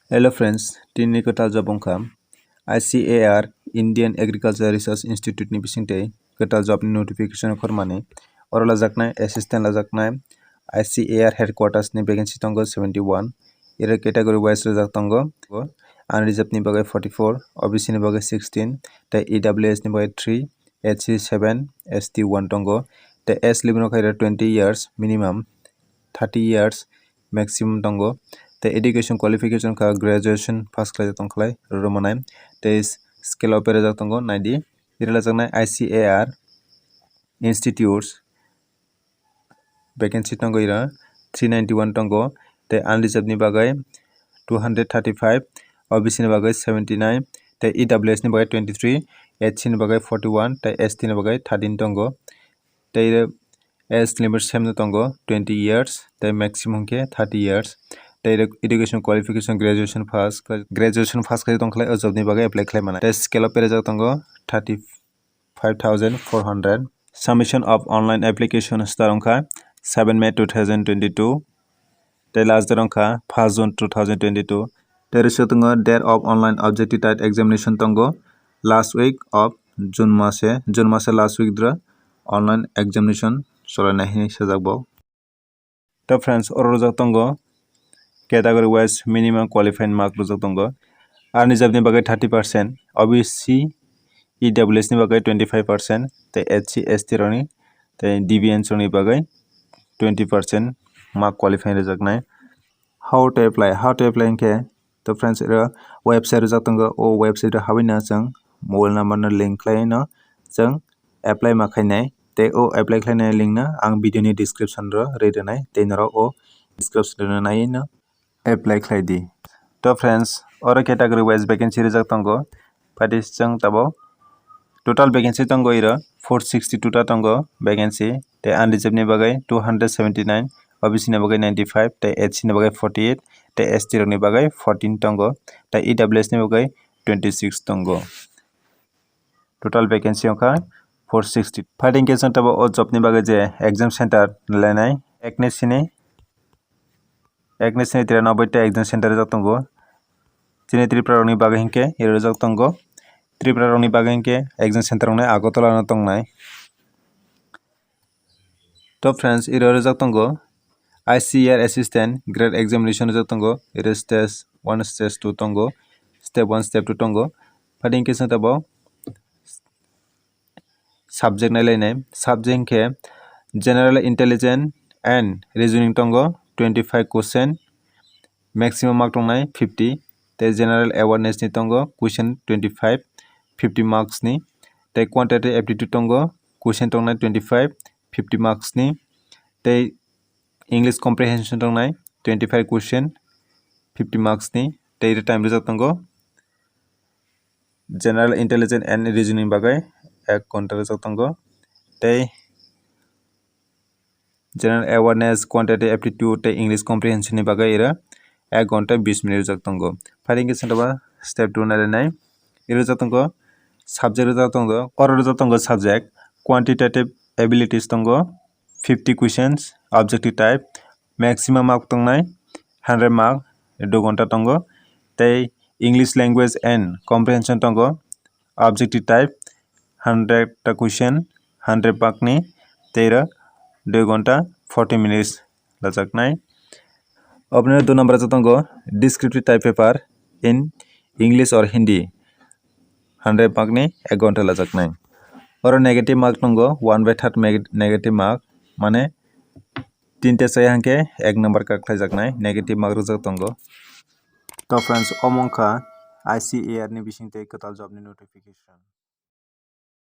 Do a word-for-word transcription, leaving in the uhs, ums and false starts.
Hello friends, tini kwtal job wngkha I C A R, Indian Agriculture Research Institute ni bisingtwi kwtal job ni notification khormani. Oro lajaknai assistant lajaknai I C A R headquarters ni vacancy tongo seventy one. Iro category wise rijak tongo, unreserved ni bagwi forty four, O B C ni bagwi sixteen, tei E W S ni bagwi three, S C seven, S T one tongo. Tei age limit no khaira twenty years minimum, thirty years maximum tongo. Tei education qualification kha graduation pass khlai tong khlai rwrwmanai. Tei scale o berajak tongo, naidi iro lajaknai I C A R institutes, vacancy tongo iro three ninety one tongo. Tei unreserved ni bagwi two hundred thirty five, O B C ni bagwi seventy nine, tei E W S ni bagwi twenty three, S C ni bagwi forty one, tei S T ni bagwi thirteen tongo. Tei iro age limit same no tongo, twenty years, tei maximum khe thirty years. Tei iro education qualification graduation pass, graduation pass khlai tong khlai o job ni bagwi apply khlai mano. Tei scale o berajak tongo thirty five thousand four hundred. Submission of online application start wngkha seven May two thousand twenty two, tei last date wngkha first June two thousand twenty two. Tei rwsio tongo date of online objective type examination tongo last week of June mase, June mase last week dra online examination cholainai hinwi sajak bo. To friends, oro rwjak tongo category wise minimum qualifying mark rwjak tongo. Unreserved ni bagwi thirty percent, O B C, E W S ni bagwi twenty five percent, tei S C, S T rokni, tei D V N rokni bagwi twenty percent mark qualifying rwjaknai. How to apply? How to apply hinkhe, to friends, oro website rwjak tongo, o website o habwi no chwng mobile number no link khlai no chwng apply ma khainai. Tei o apply khlainai link no ang video ni description ro rwi rwnai, tei norok o description rwna nai no apply khlai di. To friends, oro category wise vacancy rwjak tongo, phaidi chwng tabuk total vacancy tongo iro four sixty two ta tongo vacancy, tei unreserved ni bagwi two hundred seventy nine, O B C ni bagwi ninety five, tei S C ni bagwi forty eight, tei S T rokni bagwi fourteen tongo, tei E W S ni bagwi twenty six tongo. Total vacancy wngkha four sixty. Phaidi hinkhe chwng tabuk o job ni bagwi je exam center lainai, ekni sini, ekni sini tiranoboi ta exam center rijak tongo. Chini Tripura rokni bagwi hinkhe iro rijak tongo. Tripura rokni bagwi hinkhe exam center wngnai Agartala no tongnai. To friends, iro rijak tongo I C A R assistant grade examination rijak tongo. Iro stage one, stage two tongo, step one, step two tongo. Phaidi hinkhe chwng tabuk subject nailainai. Subject hinkhe general intelligence and reasoning tongo twenty five question, maximum mark tongnai fifty, tei general awareness ni tongo question twenty five, fifty marks ni, tei quantitative aptitude tongo question tongnai twenty five, fifty marks ni, tei English comprehension tongnai twenty five question, fifty marks ni, tei time rijak tongo general intelligence and reasoning bagwi ek ghonta rijak tongo, tei general awareness, quantitative aptitude tei English comprehension ni bagwi iro ek ghonta bis minute rijak tongo. Phaidi hinkhe chwng tabuk step two nailainai. Iro rijak tongo subject, rijak tongo, oro rijak tongo subject quantitative abilities tongo fifty questions, objective type, maximum mark tongnai hundred mark, dui ghonta tongo, tei English language and comprehension tongo, objective type, hundred ta question, hundred mark ni, tei ro dui ghonta forty minutes lajaknai. Oboni dui number rijak tongo descriptive type paper in English or Hindi, hundred mark ni ek ghonta lajaknai. Oro negative mark tongo one by third neg-, negative mark, mane tinta chaya hinkhe ek number cut khlaijaknai, negative mark rijak tongo. To friends, omo wngkha I C A R ni bisingtwi kwtal job ni notification.